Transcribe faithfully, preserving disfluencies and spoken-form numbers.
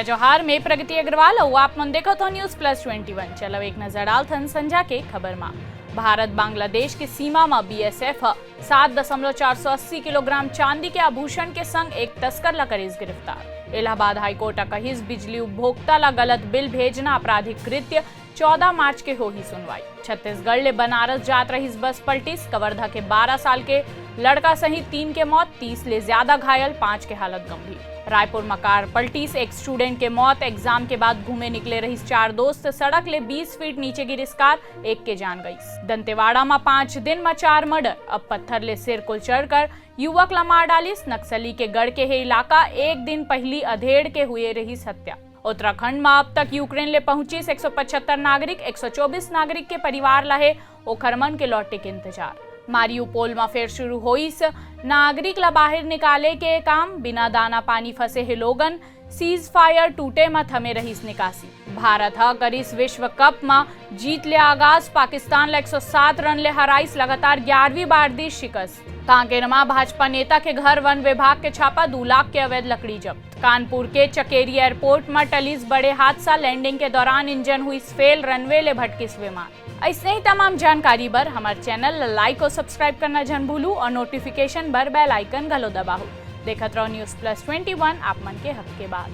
जोहार, मैं प्रगति अग्रवाल अउ आप मन देखत हो News Plus Twenty One। चलो एक नजर डालथन संझा के खबर मा। भारत बांग्लादेश के सीमा मा बीएसएफ ह सात दशमलव चार सौ अस्सी किलोग्राम चांदी के आभूषण के संग एक तस्कर ला करिस गिरफ्तार। इलाहाबाद हाईकोर्ट ह कहिस बिजली उपभोक्ता ला गलत बिल भेजना आपराधिक कृत्य, चौदह मार्च के होही सुनवाई। छत्तीसगढ़ ले बनारस जात रहिस बस पलटिस, कवर्धा के बारह साल के लड़का सहित तीन के मौत, तीस ले ज्यादा घायल, पांच के हालत गंभीर। रायपुर म कार पलटिस, एक स्टूडेंट के मौत, एग्जाम के बाद घूमे निकले रहिस चार दोस्त, सड़क ले बीस फीट नीचे गिरिस कार, एक के जान गईस। दंतेवाड़ा म पांच दिन म चार मर्डर, अब पत्थर ले सिर कुचलकर युवक ला मार डालिस। नक्सली के गढ़ के हे इलाका, एक दिन पहिली अधेड़ के हुए रहिस हत्या। उत्तराखंड म अब तक यूक्रेन ले पहुंचिस एक सौ पचहत्तर नागरिक, एक सौ चौबीस नागरिक के परिवार ला हे ओखर मन के लौटे के इंतजार। मारियुपोल म फेर शुरू होइस नागरिक ला बाहिर निकाले के काम, बिना दाना पानी फंसे हे लोगन, सीज फायर टूटे म थमे रहिस निकासी। भारत ह करिस विश्व कप म जीत ले आगाज, पाकिस्तान ला एक सौ सात रन ले हराइस, लगातार ग्यारहवीं बार दिस शिकस्त। कांकेर म भाजपा नेता के घर वन विभाग के छापा, दू लाख के अवैध लकड़ी जब्त। कानपुर के चकेरी एयरपोर्ट म टलिस बड़े हादसा, लैंडिंग के दौरान इंजन हुइस फेल, रनवे ले भटकिस विमान। अइसने ही तमाम जानकारी बर हमर चैनल ला लाइक अउ सब्सक्राइब करना झन भूलू अउ नोटिफिकेशन बर बेल आइकन घलो दबाहू। देखत रहो News Plus Twenty One, आप मन के हक के बात।